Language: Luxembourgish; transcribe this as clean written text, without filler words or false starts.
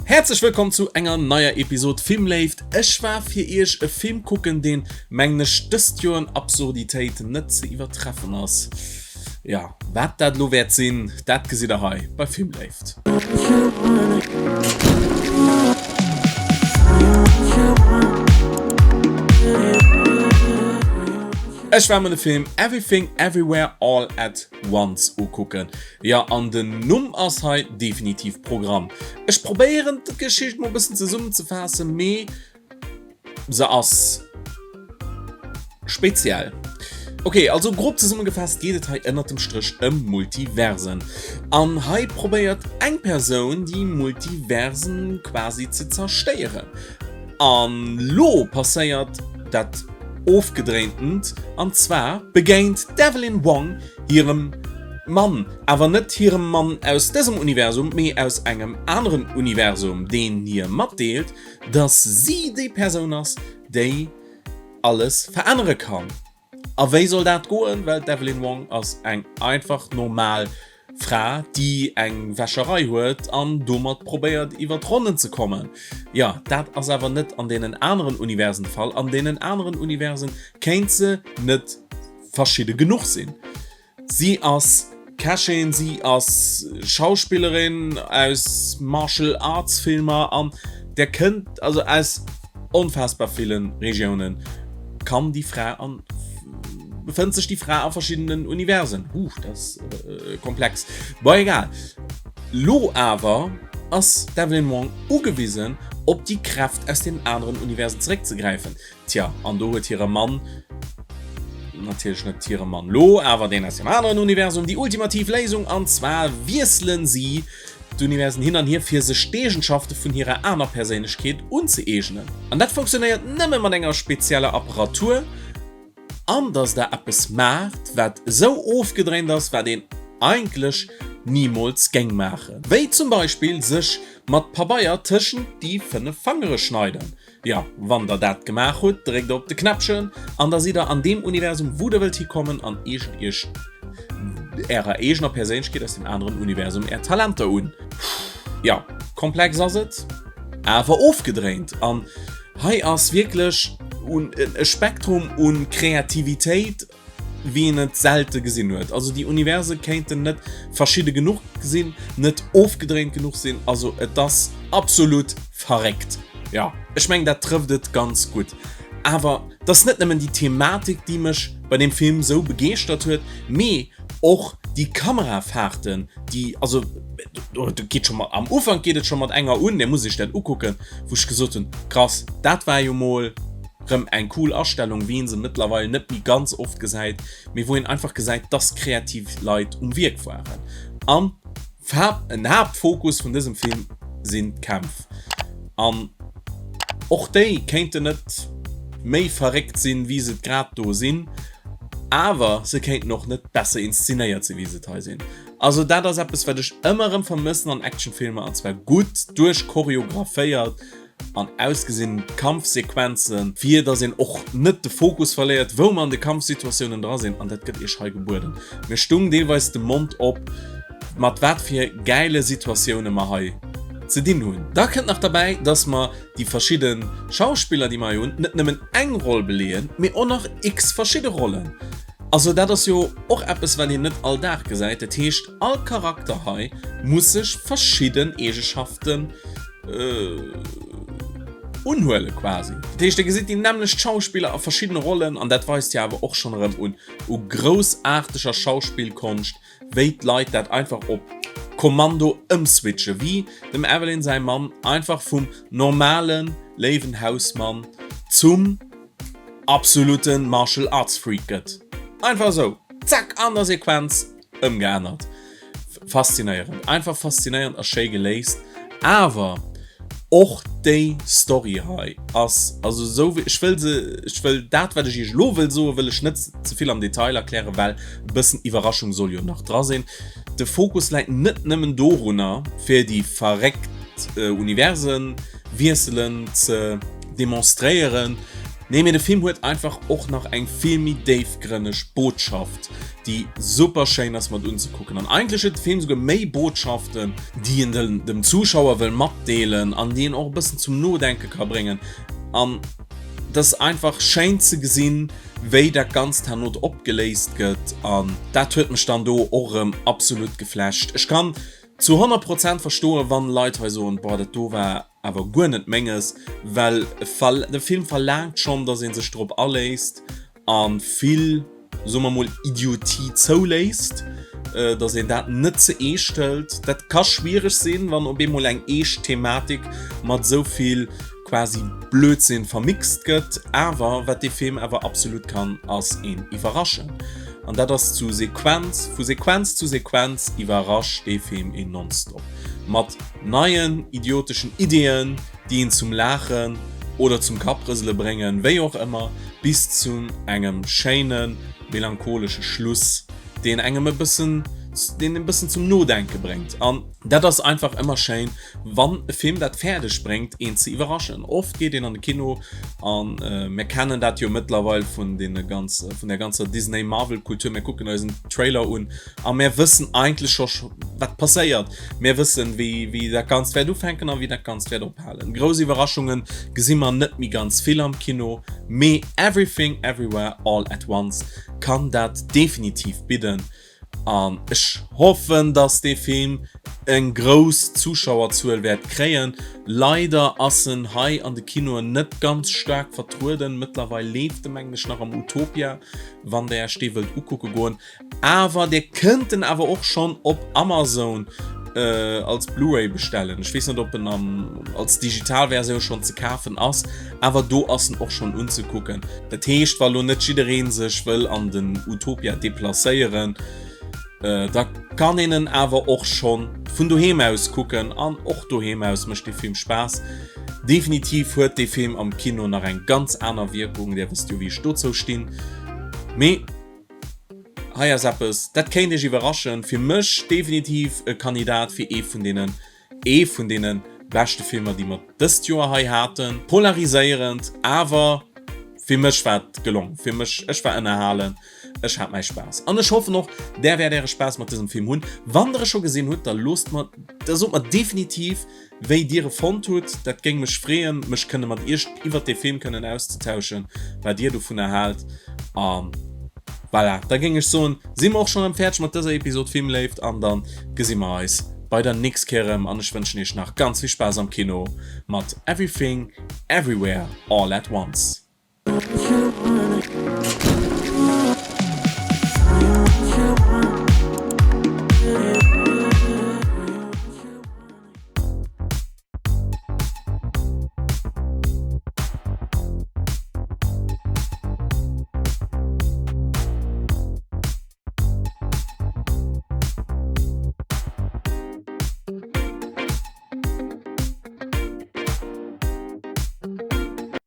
Häerzlech wëllkomm zu enger neier Episod Filmléift. Ech war fir iech e Film kucken, deen, mengen ech, dëst Joer an Absurditéit net ze iwwertreffen ass. Jo, wat dat elo wäert sinn, dat gesitt der hei bei Filmléift. Ech war mer de Film Everything Everywhere All At Once ukucken. Jo, an den Numm ass hei definitiv Programm. Ech probéieren d'Geschicht mol bëssen zesummenzefaassen, mee se ass speziell. Ok, also grob zesummegefaasst geet et hei ënnert dem Stréch ëm Multiversen. An hei probéiert eng Persoun déi Multiversen quasi ze zerstéieren. An lo passéiert dat Ofgedréintent, an zwar begéint d'Evelyn Wong hirem Mann, awer net hirem Mann aus dësem Universum, mee aus engem aneren Universum, deen hir matdeelt, dass si déi Persoun ass, déi alles verännere kann. A wéi soll dat goen? Well d'Evelyn Wong ass eng einfach normal Fra, déi eng Wäscherei huet an domat probéiert iwwer d'Ronnen ze kommen. Jo, dat ass awer net an deenen aneren Universen de Fall. An deenen aneren Universen kéint se net verschidde genuch sinn. Si ass Kächin, si ass Schauspillerin aus Martial Arts Filmer an der kënnt also aus onfaassbar ville Regiounen kann déi Fra an befënnt sech déi Fra a verschiddenen Universen. Huch, dat ass komplex. Bon egal. Lo awer ass d'Evelyn Wong ugewisen op déi Kräft aus den aneren Universen zeréckzegräifen. Tja, an do huet hire Mann, natierlech net hire Mann lo, awer deen aus dem aneren Universum, déi ultimativ Léisung, an zwar wiesselen si d'Universen hin an hier, fir sech d'Eegenschafte vun hirer aner Perséinlechkeet unzëeegnen. An dat funktionéiert nëmme mat enger spezieller Apparatur, an dass der eppes maacht, wat esou ofgedréint ass, wat een eigentlech nimools géing maachen, wéi zum Beispill sech mat Pabeier tëschent déi 5 Fangere schneiden. Jo, wann der dat gemaach hutt, dréckt op de Knäppchen an da sidd der an deem Universum, wou der wëllt hikommen an eegent iech ärer eegener Perséinlechkeet aus dem aneren Universum är Talenter un. Jo, komplex ass et, awer ofgedréint an hei ass wierklech un e Spektrum un Kreativitéit, wéi een et selte gesinn huet. Also déi Universe kéinten net verschidde genuch sinn, net ofgedréint genuch sinn. Also et ass absolut verréckt. Jo, ech mengen dat trëfft et ganz gutt. Awer et ass net nëmmen déi Thematik, déi mech bei deem Film esou begeeschtert huet, mee och déi Kamerafahrten, déi, also do geet scho mat, am Ufank geet et scho mat enger un, där muss ech dat ukucken, wou ech gesot hunn, krass, dat war jo mol Rëm eng cool Astellung, wéi een se mëttlerweil net méi ganz oft gesäit, mee wou een einfach gesäit, dass kreativ Leit um Wierk waren. An en Haaptfokus vun dësem Film sinn d'Kämpf. An och déi kéinten net méi verréckt sinn, wéi se et grad do sinn, awer se kéinten och net besser inszenéiert sinn, wéi se et hei sinn. Also dat ass eppes, wat ech ëmmer erëm vermëssen an Actionfilmer, an zwar gutt duerchchoreographéiert an ausgesinn Kampfsequenzen, fir dass een och net de Fokus verléiert, wou mer an de Kampfsituatiounen dra sinn, an dat gëtt iech hei gebueden. Mir stung deelweis de Mond op, mat wat fir gäile Situatioune mer hei ze dinn hunn. Da kënnt nach derbäi, dass mer déi verschidde Schauspiller, déi mer hei hunn, net nëmmen eng Roll beleeën, mee och nach x verschidde Rollen. Also dat ass jo och eppes, wat een net all Dag gesäit. Dat heescht, all Charakter hei muss sech verschidden Eegeschaften unhuele quasi. Dat heescht, Dir gesitt déi nämmlecht Schauspiller a verschiddene Rollen an dat weist jo awer och schonn erëm un u groussaarteger Schauspillkonscht, wéi d'Leit dat einfach op Kommando ëmswitchen, wéi dem Evelyn säi Mann einfach vum normale léiwen Hausmann zum absolute Martial Arts Freak gëtt. Einfach esou, zack, an der Sequenz ëmgeännert. Faszinéierend, einfach faszinéierend a schéi geléist. Awer och déi Story hei ass, also esou wéi, ech wëll se, ech wëll dat wat ech iech elo wëll soen, wëll ech net ze vill am Detail erklären, well e bëssen Iwwerraschung soll jo nach dra sinn. De Fokus läit net nëmmen dorunner fir déi verréckt Universen wiesselen ze demonstréieren. Nee, mee de Film huet einfach och nach eng vill méi déifgrënneg Botschaft, déi super schéin ass mat unzekucken. An eigentlech huet de Film souguer méi Botschaften, déi en dem Zuschauer wëll matdeelen an déi en och e bëssen zum Nodenke ka bréngen. An et ass einfach schéin ze gesinn, wéi dat Ganzt herno opgeléist gëtt. An dat huet mech dann do och erëm absolut geflasht. Ech kann zu 100 Prozent verstoen, wann Leit hei soen, boah, dat do war Awer guer net menges, well de Film verlaangt schonn, dass ee sech drop aléisst a vill, soe mer mol, Idiotie zouléisst, dass een dat net ze eescht hëlt. Dat ka schwiereg sinn, wann op eemol eng eescht Thematik mat esou vill quasi Blödsinn vermixt gëtt. Awer wat dee Film awer absolut kann, ass een iwwerraschen. An dat ass zu Sequenz, vu Sequenz zu Sequenz iwwerrascht dee Film een nonstop. Mat neien idioteschen Ideeën, déi een zum Laachen oder zum Kapprësele bréngen, wéi och ëmmer, bis zu engem schéine melancholesche Schluss, deen engem e bëssen, deen e bëssen zum Nodenke bréngt. An dat ass einfach ëmmer schéin, wann e Film dat fäerdeg bréngt, een ze iwwerraschen. Oft geet een an de Kino an mir kennen dat jo mëttlerweil vun deene ganze, vun der ganzer Disney-Marvel-Kultur, mir kucken eis en Trailer un A mär wëssen eigentlech scho wat passéiert. Mär wëssen, wéi, wéi dat Ganzt wäert ufänken a wéi dat Ganzt wäert ophalen. Grouss Iwwerraschunge gesi mer net méi ganz vill am Kino, mee Everything Everywhere All at Once kann dat definitiv bidden. An ech hoffen, dass dee Film eng grouss Zuschauerzuel wäert kréien. Leider ass en hei an de Kinoen net ganz staark vertrueden. Mëttlerweil leeft e mengen ech nach am Utopia, wann der iech dee wëllt ukucke goen. Awer dir kënnt en awer och schonn op Amazon als Blu-ray bestellen. Ech weess net op en am als digital Versioun schonn ze kafen ass, awer do ass en och schonn unzekucken. Dat heescht wa lo net jiddereen sech wëll an den Utopia deplacéieren, da kann een en awer och schonn vun doheem aus kucken an och doheem aus mécht dee Film Spaass. Definitiv huet dee Film am Kino nach eng ganz aner Wierkung, dir wësst jo wéi ech dozou stinn, mee. Hei ass eppes, dat kéint iech iwwerraschen. Fir mech definitiv e Kandidat fir ee vun deenen, ee vun deene beschte Filmer, déi mer dëst Joer hei haten. Polariséierend, awer fir mech war et gelong. Fir mech, ech war ënnerhalen, ech hat mäi Spaass. An ech hoffen och, där wäert äre Spaass mat dësem Film hunn. Wann der e scho gesinn hutt, da loosst mer, da sot mer definitiv, Wéi dir e fonnt hutt, dat géing mech freeën, mech kënne mat iech iwwert dee Film kënnen auszetauschen, wat dir dovunner haalt. A voilà, da géing ech soen, si mer och schonn erëm fäerdeg mat dëser Episod Filmléift an da gesi mer eis bei der nächst Kéier erëm an ech wënschen iech nach ganz vill Spaass am Kino mat Everything Everywhere All at Once.